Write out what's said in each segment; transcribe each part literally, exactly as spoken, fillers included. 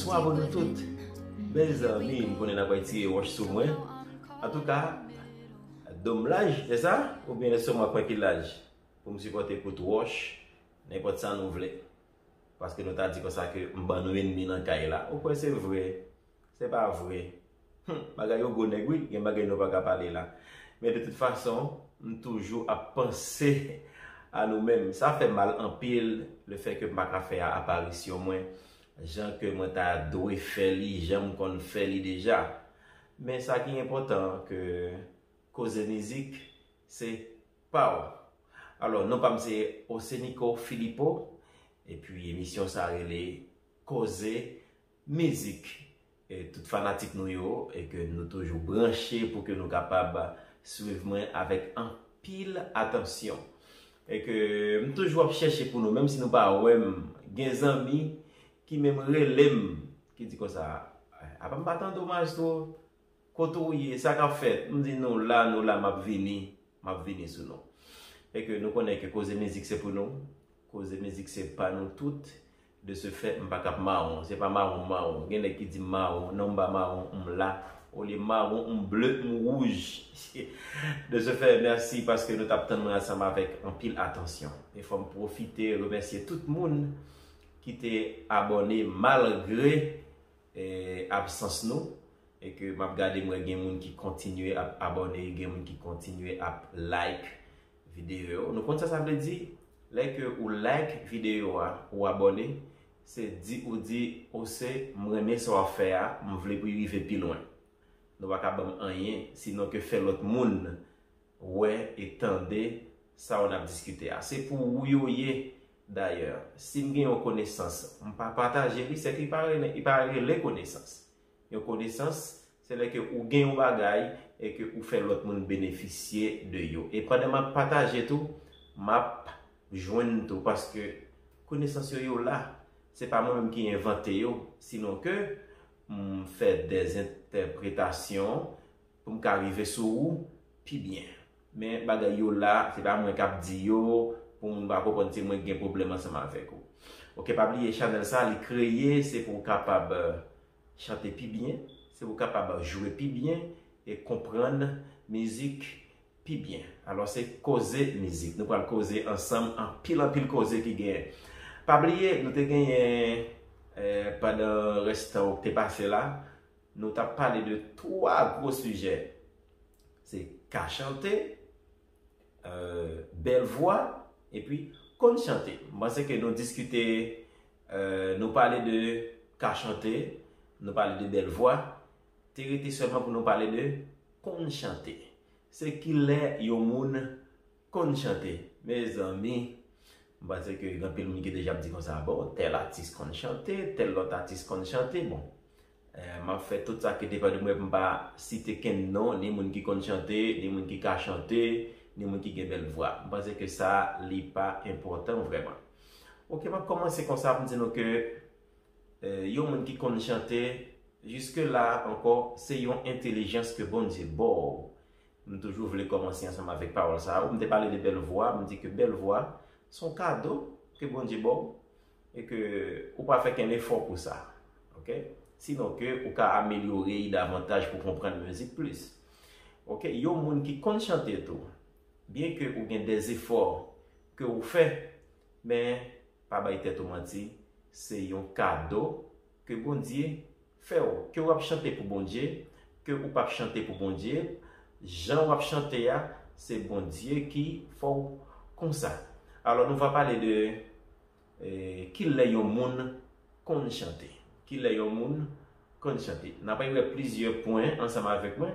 Bonswa pou nou tout. Mezanmi, m konnen n ap retire wòch sou mwen. Antouka, do m laj, se sa? Oubyen se mwen k pran ki laj? Pou m sipòte kout wòch, nenpòt sa nou vle. Paske nou ta di konsa ke m ban nou enmi nan kay la. Ou kwè se vre? Se pa vre. Hmm, bagay yo gwo nèg wi, gen bagay nou pa ka pale la. Men de tout fason, m toujou ap panse a nou menm. Sa fè mal anpil, le fè ke m pa ka fè a aparisyon mwen, jan ke mwen ta dwe fè li, jan m konn fè li deja. Men sa ki enpòtan ke koze mizik, se pa w. Alò, non pa m se Osenico Philippot, epi emisyon sa rele Koze Mizik. E tout fanatik nou yo, e ke nou toujou branche pou ke nou kapab swiv mwen avèk anpil atansyon. E ke m toujou ap chèche pou nou, menm si nou pa wè m, gen zanmi ki menm rele m, ki di konsa, apa m pa tande w majestwo, kote w ye, sa k ap fèt? M di nou la, nou la, m ap vini, m ap vini sou nou. E ke nou konnen ke koze mizik se pou nou, koze mizik se pa nou tout, de ce fait, m pa k ap mawon, se pa mawon, mawon. Gen nèg ki di m mawon, non m pa mawon, m la. Olye mawon, m ble, m wouj. De ce fait, mèsi paske nou t ap tann mwen ansanm avèk anpil atansyon. E fò m pwofite remèsye tout moun ki te abòne malgre, eh, absans nou. E ke m ap gade, m wè gen moun ki kontinye ap abòne, gen moun ki kontinye ap like videyo yo. Nou konn sa sa vle di? Lè ke ou like videyo a, ou abòne, se di ou di, Ose, m renmen sa w ap fè a, m vle pou l rive pi lwen. Nou pa ka ban m anyen, sinon ke fè lòt moun wè e tande sa w n ap diskite a. Se pou ou yo ye, dayè. Si m gen yon konesans, m pa pataje li, se ke li pa rele, li pa rele konesans. Yon konesans, se lè ke ou gen yon bagay e ke ou fè lòt moun benefisye de yo. E pandan m ap pataje tou, m ap jwenn tou, paske konesans yo, yo la. Se pa mwen menm ki envante yo, sinon ke m fè dèzentèpretasyon pou m ka rive sou ou pi byen. Men bagay yo la, se pa mwen k ap di yo, pou moun pa konprann se mwen ki gen pwoblèm ansanm avèk ou. Oke, pa bliye chanèl sa, li kreye, se pou w kapab, eh, chante pi byen, se pou w kapab jwe pi byen e konprann mizik pi byen. Alò, se koze mizik. Nou pral koze ansanm anpil, anpil koze ki genyen. Pa bliye, nou te genyen, eh, pandan rès tan ou te pase la, nou t ap pale de twa gwo sijè. Se ka chante, eh, bèl vwa, epi konn chante. M panse ke nou diskite, eh, nou pale de ka chante, nou pale de bèl vwa. Te rete sèlman pou nou pale de konn chante. Se kilè yon moun konn chante? Mezanmi, m panse ke gen anpil moun ki deja ap di konsa, bon, tèl atis konn chante, tèl lòt atis konn chante. Bon, eh, m ap fè tout sa ki depann de mwen pou m pa site kenn non, ni moun ki konn chante, ni moun ki ka chante, ni moun ki gen bèl vwa. M panse ke sa, li pa enpòtan vrèman. Oke, m ap kòmanse konsa pou m di nou ke, eh, yon moun ki konn chante, jiske la ankò, se yon entèlijans ke Bondye ba w. M toujou vle kòmanse ansanm avèk pawòl sa a. M te pale de bèl vwa, m di ke bèl vwa, se yon kado ke Bondye ba w, e ke ou pa fè kenn efò pou sa. Oke? Sinon ke ou ka amelyore y davantaj pou konprann mizik plis. Oke? Yon moun ki konn chante tou, byen ke ou gen dèzefò ke ou fè, men pa bay tèt ou manti, se yon kado ke Bondye fè w. Ke w ap chante pou Bondye, ke ou p ap chante pou Bondye, jan w ap chante a, se Bondye ki fè w konsa. Alò, nou va pale de, eh, kilè yon moun konn chante. Kilè yon moun konn chante. N ap wè plizyè pwen ansanm avèk mwen,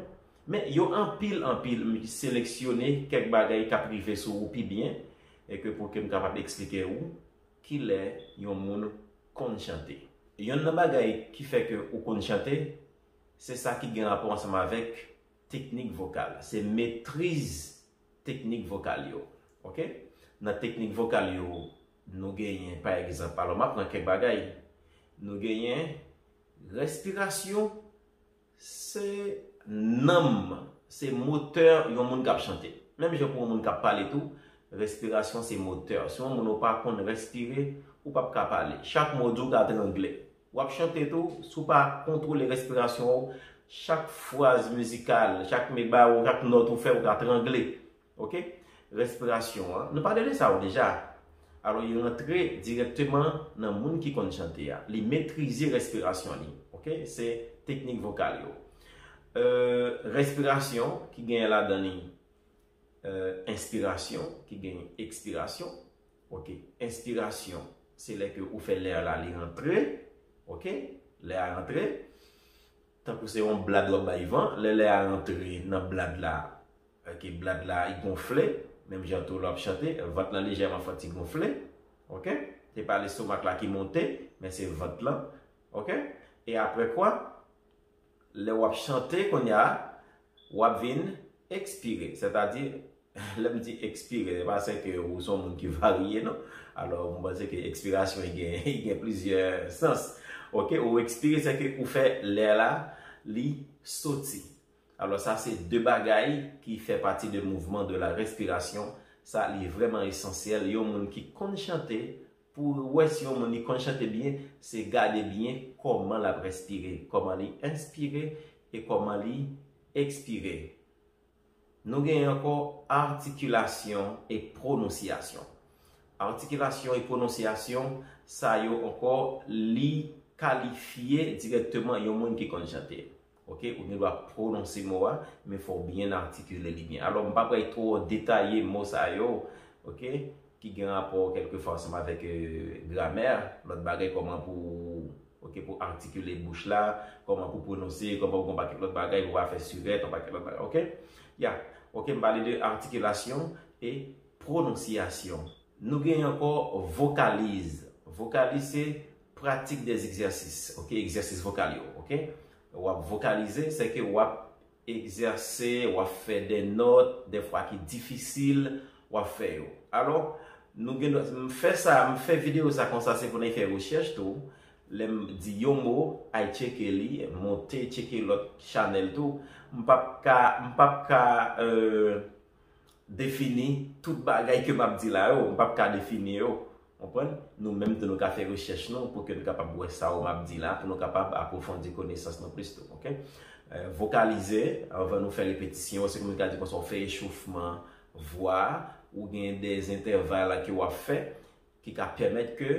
men yo anpil, anpil, m seleksyone kèk bagay k ap rive sou ou pi byen, e ke pou ke m kapab eksplike ou kilè yon moun konn chante. Yonn nan bagay ki fè ke ou konn chante, se sa ki gen rapò ansanm avèk teknik vokal. Se metriz teknik vokal yo. Oke? Nan teknik vokal yo, nou genyen, pa egzanp, alò, m ap pran kèk bagay. Nou genyen respirasyon, se nanm, se motè yon moun k ap chante. Menm jan pou yon moun k ap pale tou, respirasyon se motè. Si yon moun ou pa konn respire, ou p ap ka pale. Chak mo w di w ka trangle. W ap chante tou, si w pa kontwole respirasyon w, chak fraz mizikal, chak me ba ou, chak nòt ou fè, ou ka trangle. Ok? Respirasyon an. Nou pale de sa yo deja. Alò, li rantre dirèkteman nan moun ki konn chante a. Li metrize respirasyon li. Ok? Se teknik vokal yo. Euh, respirasyon ki genyen ladan li, euh, enspirasyon, ki genyen ekspirasyon. Ok? Enspirasyon, se lè ke ou fè lè la, li rantre. Ok? Lè a rantre. Tankou se yon blad w ap bay van, lè lè a rantre nan blad la, ok, blad la, li gonfle, menm jan tou lè w ap chante, vant lan lejèman fè ti gonfle, ok? Se pa lestomak la ki monte, men se vant lan, ok? E apre kwa, lè w ap chante kounye a, w ap vin ekspire, sètadi, lè m di ekspire, se pa se ke ou se yon moun ki varye, non. Alò, mwen panse ke ekspirasyon, li gen, li gen plizyè sans. Ok, ou ekspire, se ke ou fè lè la, li soti. Alò, sa se de bagay ki fè pati de mouvman de la respiration. Sa, li vrèman esansyèl. Yon moun ki konn chante, pou wè si yon moun li konn chante byen, se gade byen kòman l ap respire, kòman li enspire e kòman li ekspire. Nou genyen ankò atikilasyon e pwononsiyasyon. Atikilasyon e pwononsiyasyon, sa yo ankò, li kalifye dirèkteman yon moun ki konn chante. Ok, ou gen dwa pwononse mo a, men fò w byen atikile li byen. Alò, m p ap pral twò detaye mo sa yo, ok, ki gen rapò kèlkefwa ansanm avèk, euh, gramè, lòt bagay kòman pou, ok, pou atikile bouch la, kòman pou pwononse, kòman pou yon pakèt lòt bagay, pou pa fè sirèt, yon pakèt lòt bagay, ok? Ya, ok, m pale de atikilasyon e pwononsiyasyon. Nou genyen ankò vokaliz. Vokaliz se pratik des exercices, ok, egzèsis vokal yo, ok? W ap vokalize, se ke w ap egzèse, w ap fè de nòt, dèfwa ki difisil, w ap fè yo. Alò, nou gen dwa, m fè sa, m fè videyo sa konsa, se pou n al fè rechèch tou. Lè m di yon mo, al tcheke li, monte tcheke lòt chanèl tou. M p ap ka, m p ap ka, euh, defini tout bagay ke m ap di la yo, m p ap ka defini yo. Konprann? Nou menm tou nou ka fè rechèch nou pou ke nou kapab wè sa yo m ap di la, pou nou kapab apwofondi konesans nou plis tou, ok? Euh, vokalize, anvan nou fè repetisyon, se kòm nou ka di konsa, ou fè echofman vwa, ou gen de entèval ke w ap fè, ki ka pèmèt ke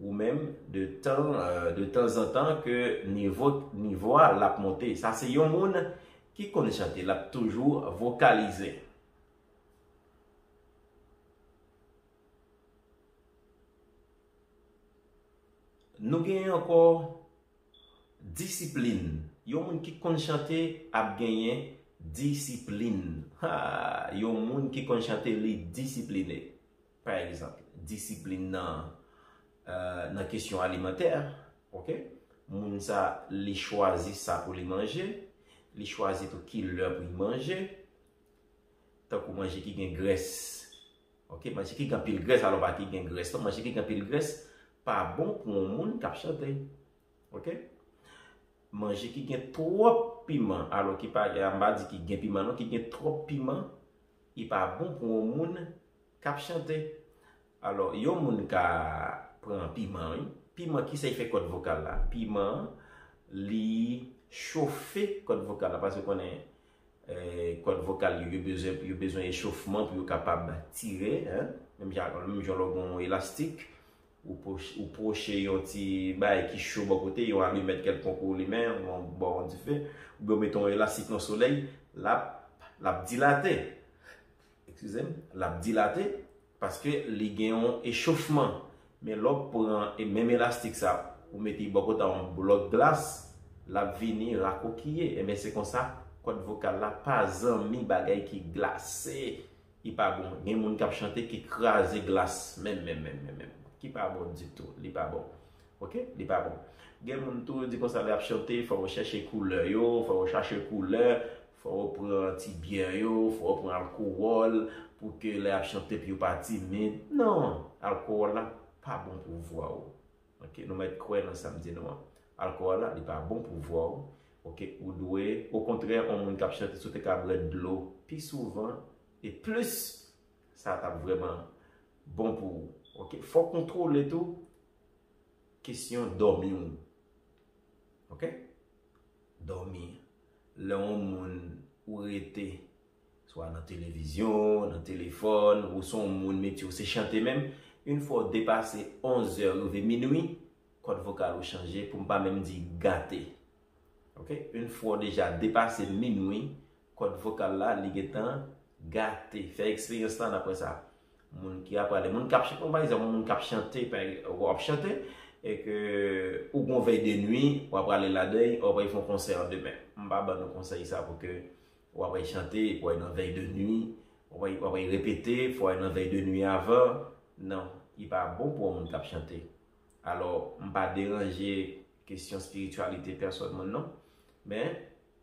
ou menm, de tan, euh, de tanzantan, ke nivo, nivo a l ap monte. Sa se yon moun ki konn chante, l ap toujou vokalize. Nou genyen ankò disiplin. Yon moun ki konn chante ap genyen disiplin. Ha, yon moun ki konn chante, li disipline. Pa egzanp, disiplin nan, euh, nan kesyon alimantè, ok? Moun sa, li chwazi sa pou li manje, li chwazi tou ki lè pou li manje, tankou manje ki gen grès. Ok, manje ki gen anpil grès, alò pa ki gen grès, non, manje ki gen anpil grès pa bon pou yon moun k ap chante. Ok? Manje ki gen twòp piman, alò ki pa, m pa di ki gen piman, non, ki gen twòp piman, li pa bon pou yon moun k ap chante. Alò, yon moun ka pran piman, wi. Piman, kisa l fè kòd vokal la? Piman, li chofe kòd vokal la, paske w konnen, eh, kòd vokal yo, yo bezwen, yo bezwen echofman pou yo kapab tire, hein? Menm jan, menm jan lè w gen yon elastik, ou pwoche, ou pwoche yon ti bagay ki cho bò kote, yon alimèt kèlkonk ou limen, yon bò yon dife, oubyen w mete yon elastik nan solèy, l ap, l ap dilate. Eskize m, l ap dilate, paske li gen yon echofman. Men lè w pran e menm elastik sa, ou mete li bò kote yon blòk glas, l ap vini rakokiye. Ebyen, se konsa, kòd vokal la pa zanmi bagay ki glase. Li pa bon. Gen moun k ap chante ki kraze glas. Menm, menm, menm, menm, menm. Ki pa bon ditou. Li pa bon. Ok? Li pa bon. Gen moun tou, yo di konsa, lè y ap chante, fò yo chèche koulè yo, fò yo chache koulè, fò yo pran ti byè yo, fò yo pran alkowòl, pou ke lè y ap chante, pou yo pa timid. Non, alkowòl la pa bon pou vwa w. Ok, nou mèt kwè nan sa m di nou an. Alkowòl la, li pa bon pou vwa w. Ok, ou dwe, okontrè, yon moun k ap chante, si w te ka bwè dlo pi souvan e plis, sa t ap vrèman bon pou ou. Ok, fò w kontwole tou kesyon dòmi w. Ok? Dòmi. Lè yon moun ou rete, swa nan televizyon, nan telefòn, ou se yon moun metye w se chante menm, yon fwa w depase onz è, rive minwi, kòd vokal ou chanje, pou m pa menm di gate. Ok? Yon fwa w deja depase minwi, kòd vokal la, li gentan gate. Fè eksperyans lan apre sa. Moun ki ap prale, moun k ap chante, pa egzanp, moun k ap chante, w ap chante, e ke ou gon vèy de nwi, w ap prale ladan, w ap fè yon konsè demen. M pa ban nou konsèy sa pou ke w ap chante, pou w nan vèy de nwi, w ap repete, pou w nan vèy de nwi avan. Non, li pa bon pou yon moun k ap chante. Alò, m pa deranje kesyon espirityalite pèsòn moun non, men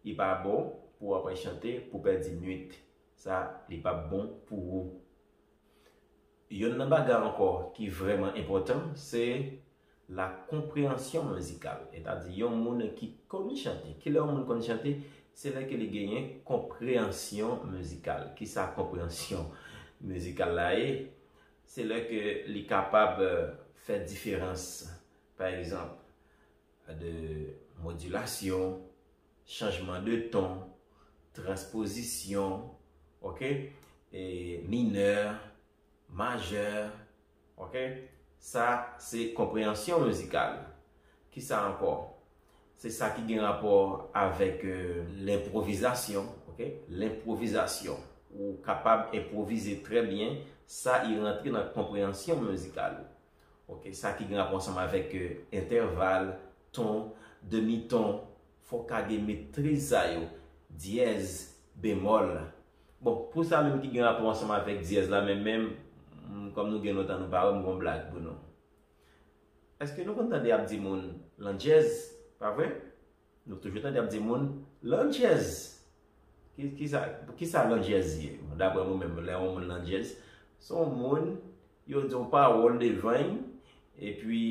li pa bon pou w ap chante pou pèdi nwit. Sa, li p ap bon pou ou. Yonn nan bagay ankò ki vrèman enpòtan, se la konpreyansyon mizikal. Sètadi, yon moun ki konn chante. Kilè yon moun konn chante? Se lè ke li genyen konpreyansyon mizikal. Kisa konpreyansyon mizikal la ye? Se lè ke li kapab, eh, fè diferans, pa egzanp, de modilasyon, chanjman de ton, transpozisyon, ok, e minè, majè, ok. Sa, se konpreyansyon mizikal. Kisa ankò? Se sa ki gen rapò avèk, eh, lenpwovizasyon, ok? Lenpwovizasyon. Ou kapab enpwovize trè byen, sa, i rantre nan konpreyansyon mizikal ou. Ok, sa ki gen rapò ansanm avèk, eh, entèval, ton, demiton, fò w ka gen metriz sa yo, dyèz, bemòl. Bon, pou sa menm ki gen rapò ansanm avèk dyèz la, menm, menm, mm, kòm nou gen lontan nou pa wè, m gon blag pou nou. Èske nou konn tande y ap di moun landjèz, pa vre? Nou toujou tande y ap di moun landjèz. Ki, kisa, kisa landjèz ye? Bon, daprè mwen menm, lè yon moun landjèz, se yon moun, yo di yon pawòl devan l, epi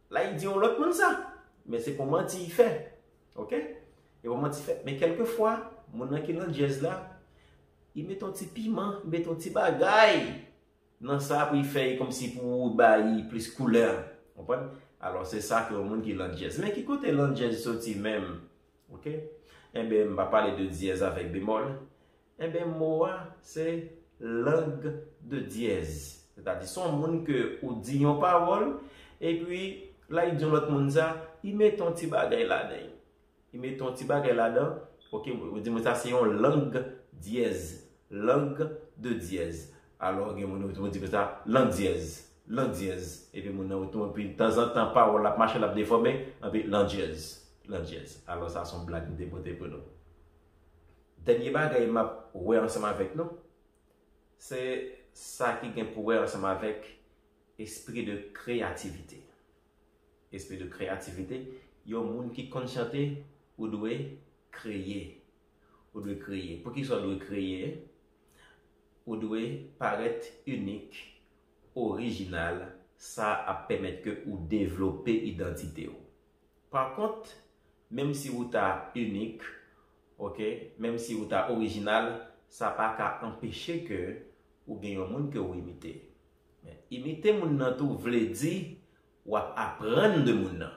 la, li di yon lòt moun sa. Men se pou manti li fè. Ok? E pou manti fè. Men kèlkefwa, moun nan ki landjèz la, li mete yon ti piman, li mete yon ti bagay nan sa pou li fè kòmsi pou bay plis koulè. Konprann? Alò, se sa ke yon moun ki landjèz. Men ki kote landjèz soti menm? Ok? Enben, m pa pale de dyèz avèk bemòl. Enben, mo a, se lang de dyèz. Sètadi, se yon moun ke ou di yon pawòl, epi la, li di yon lòt moun sa, li mete yon ti bagay ladan. Li mete yon ti bagay ladan, ok, ou di moun sa se yon lang dyèz, lang de dyèz. Alò, gen moun ou di moun sa, landyèz, landyèz. Epi moun nan, ou tou, epi tanzantan, pawòl l ap mache, l ap defòme, epi landyèz, landyèz. Alò, sa se yon blag m te pote pou nou. Dènye bagay m ap wè ansanm avèk nou, se sa ki gen pou wè ansanm avèk espri de kreyativite. Espri de kreyativite, yon moun ki konn chante, ou dwe kreye. Ou dwe kreye. Poukisa w dwe kreye? Ou dwe parèt inik, orijinal, sa ap pèmèt ke ou devlope idantite w. Pa kont, menm si ou ta inik, ok, menm si ou ta orijinal, sa pa ka anpeche ke ou gen yon moun ke ou imite. Men imite moun nan tou vle di w ap aprann de moun nan.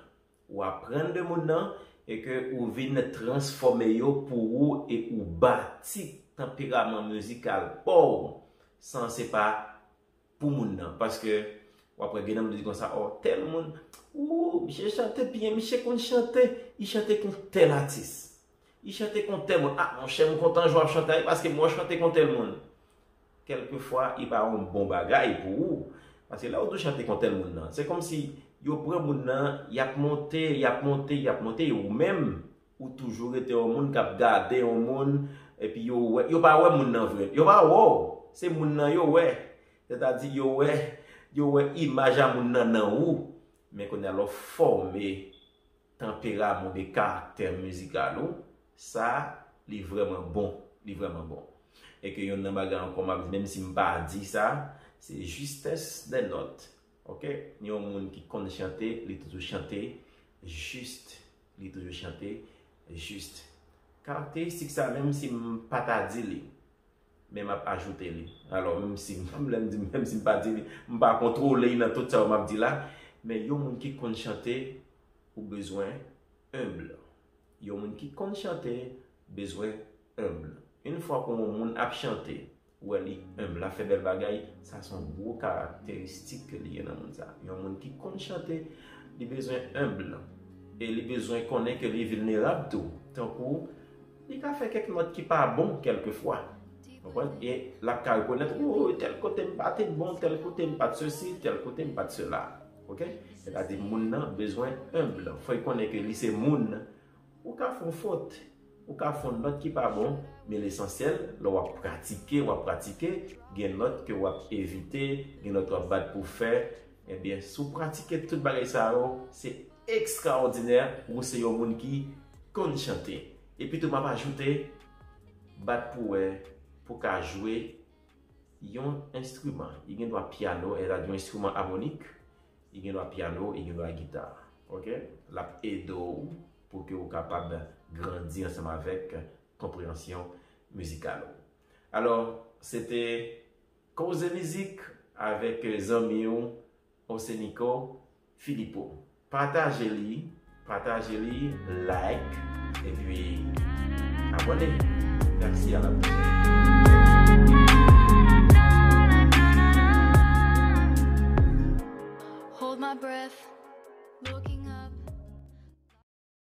Ou aprann de moun nan e ke ou vin transfòme yo pou ou e ou bati tanperaman mizikal pa w san se pa pou moun nan. Paske w ap wè gen nan moun ki di konsa, o, tèl moun, ou, misye chante byen, misye konn chante, li chante kon tèl atis. Li chante kon tèl moun. A, monchè, m kontan jan w ap chante a, paske mwen chante kon tèl moun. Kèlkefwa, li pa yon bon bagay pou ou. Paske lè w di w chante kon tèl moun nan, se kòmsi yo pran moun nan, y ap monte, y ap monte, y ap monte, e ou menm, ou toujou rete yon moun k ap gade yon moun, epi yo wè, yo pa wè moun nan vre. Yo pa wè w. Se moun nan yo wè. Sètadi, yo wè, yo wè imaj a moun nan nan ou. Men kounye a, lè w fòme tanperaman oubyen karaktè mizikal ou, sa, li vrèman bon, li vrèman bon. E ke yonn nan bagay ankò m ap di, menm si m pa di sa, se justesse des notes. Ok? Yon moun ki konn chante, li toujou chante jis, li toujou chante jis. Karakteristik sa, menm si m pa ta di li, men m ap ajoute li. Alò, menm si, lè m di, menm si m pa di li, m pa kontwole li nan tout sa yo m ap di la, men yon moun ki konn chante, ou bezwen Enb. Yon moun ki konn chante bezwen enb. Yon fwa pou yon moun ap chante, ou wè li enb, l ap fè bèl bagay, sa se yon gwo karakteristik ke li gen nan moun sa. Yon moun ki konn chante, li bezwen enb. E li bezwen konnen ke li vilnerab tou. Tankou, li ka fè kèk nòt ki pa bon kèlkefwa. Konprann? E l ap ka rekonèt, o, tèl kote m pa t bon, tèl kote m pa t sesi, tèl kote m pa t sela. Oke? Sètadi moun nan bezwen enb. Fò l konnen ke li se moun. Ou ka fè yon fot, ou ka fè yon nòt ki pa bon, men lesansyèl, lè w ap pratike, w ap pratike, gen nòt ke w ap evite, gen nòt w ap bat pou fè. Ebyen, si w pratike tout bagay sa yo, se ekstraòdinè, ou se yon moun ki konn chante. Epi tou, m ap ajoute, bat pou wè, pou ka jwe yon enstriman. Li gen dwa pyano, e la yon enstriman amònik, li gen dwa pyano, li gen dwa gita. Oke? L ap ede w pou ke w kapab grandi ansanm avèk konpreyansyon mizikal ou. Alò, se te Koze Mizik avèk zanmi w Osenico Philippot. Pataje li, pataje li, like, epi abòne. Mèsi, a la pwochèn.